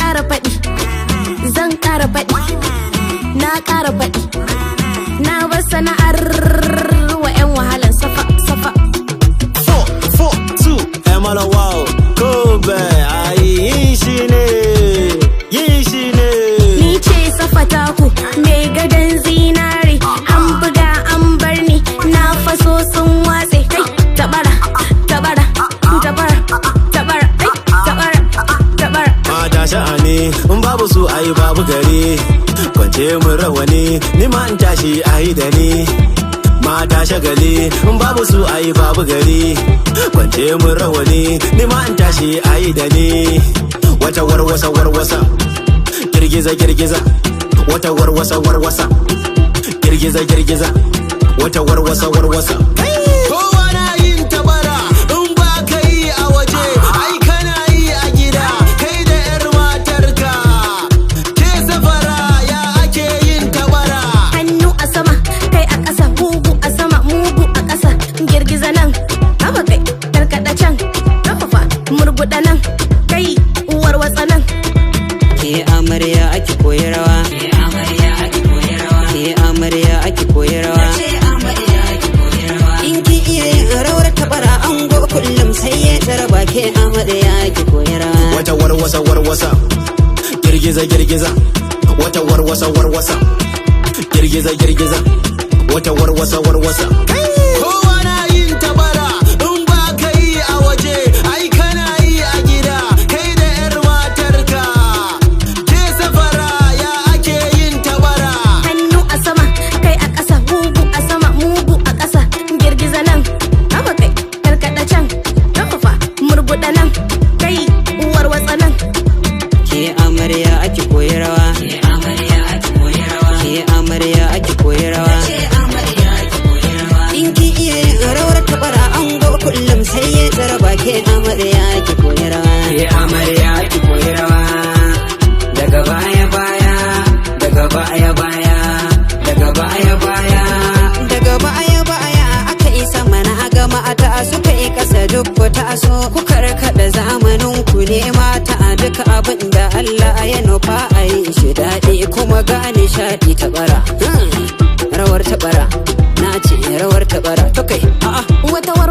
Ƙara faɗi, zan ƙara faɗi, na ƙara faɗi. Na bar sana'ar wa 'yan wahalan safa safa. 4, 4, 2, Emala wow, Kobe, ai yin shi ne, yin shi ne. Ni ce Safa taku, mai gadon zinare. An buga an bar ni, na faso sun watse. Kai, tabara, tabara, tabara, tabara, kai, tabara, tabara. Mata sha'ani, in babu su ai babu gari. Kwance mun rawani, ni ma in tashi ayi da ni. Mata shagali, in babu su ai babu gari. Kwance mun rawani, ni ma in tashi ayi da ni. Wata warwasa warwasa, girgiza girgiza. Wata warwasa warwasa, girgiza girgiza. Wata warwasa warwasa. Kowa na yin tabara, in ba ka yi a waje, ai kana yi a gida, kai da 'yar matarka. Ke Safara, ya ake yin tabara? Hannu a sama, kai a ƙasa, mugu a sama, mugu a ƙasa. Girgiza nan, haba kai, karkaɗa can, kafafa, murguɗa nan, kai, warwatsa nan. Ke amarya ake koyi rawa. Ke amarya ake koyi rawa. Ke amarya ake koyi rawa. In kin iya yin rawar tabara, ango kullum sai ya taraba. Ke amarya ake koyi rawa. Wata warwasa warwasa, girgiza girgiza. Wata warwasa warwasa, girgiza girgiza. Wata warwasa warwasa. Kowa na yin tabara, in ba ka yi a waje, ai kana yi a gida, kai da 'yar matarka. Ke Safara, ya ake yin tabara? Hannu a sama, kai a ƙasa, mugu a sama, mugu a ƙasa. Girgiza nan, haba kai, karkaɗa can, kafafa, murguɗa nan, kai, warwatsa nan. Ke amarya ake koyi rawa. Ke amarya ake koyi rawa. Ke amarya ake koyi rawa. In kin iya yin rawar tabara, ango kullum sai ya taraba. Ke amarya ake koyi rawa. Ke amarya ki koyi rawa daga baya baya, daga baya baya, daga baya baya. Daga baya baya aka isa mana, ga mata suka yi kasa duk ku taso ku karkada. Zamanin ku ne mata, duka abin da Allah ya nufa a yi shi daɗi kuma ga nishaɗi. Tabara, rawar tabara, na ce rawar tabara to kai a'a. Wata.